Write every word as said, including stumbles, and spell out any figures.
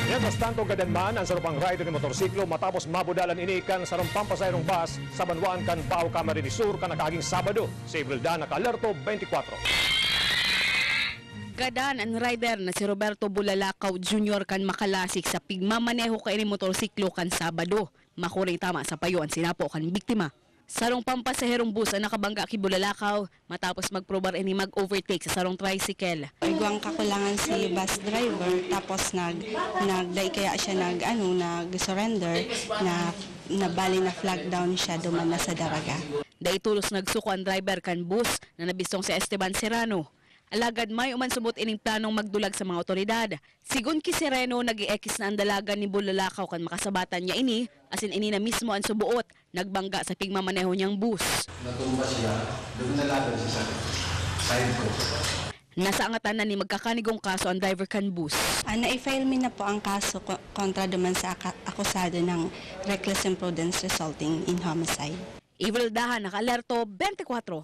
Mientras tanto, gadan man ang sarong rider ni motorsiklo matapos mabudalan ini kan sarong pampasaherong bus sa banwaan kan Bao Camarines Sur kan nakaaging Sabado. Si Ivelda, Naka-Alerto twenty-four. Gadan an rider na si Roberto Bulalakaw Junior kan makalasik sa pigmamaneho kaini motorsiklo kan Sabado. Makuring tama sa payo an sinapo kan biktima. Sarong pampasaherong bus ang nakabangga ki Bulalakaw matapos magprobar ini mag-overtake sa sarong tricycle. Igwang kakulangan si bus driver, tapos nag-, nag-, dai kaya siya nag-, ano, nag-surrender, na, na bali na flag down siya duman na sa Daraga. Dai tolos nagsuko an driver kan bus na nabistong si Esteban Serrano. Alagad mayo man subot ining planong magdulag sa mga otoridad. Sigon ki Sereno, nag-eekis na an dalagan ni Bulalakaw kan makasabatan niya ini, asin ini na mismo an suboot, nagbangga sa pigmamaneho niyang bus. Natumba siya, duminalag siya sa side ko. Nasaangatan na ni magkakanigong kaso an driver kan bus. Ah, nai-file mi na po ang kaso ko-, kontra duman sa aka-, akusado ng reckless imprudence resulting in homicide. Ivelda, Naka-Alerto twenty-four.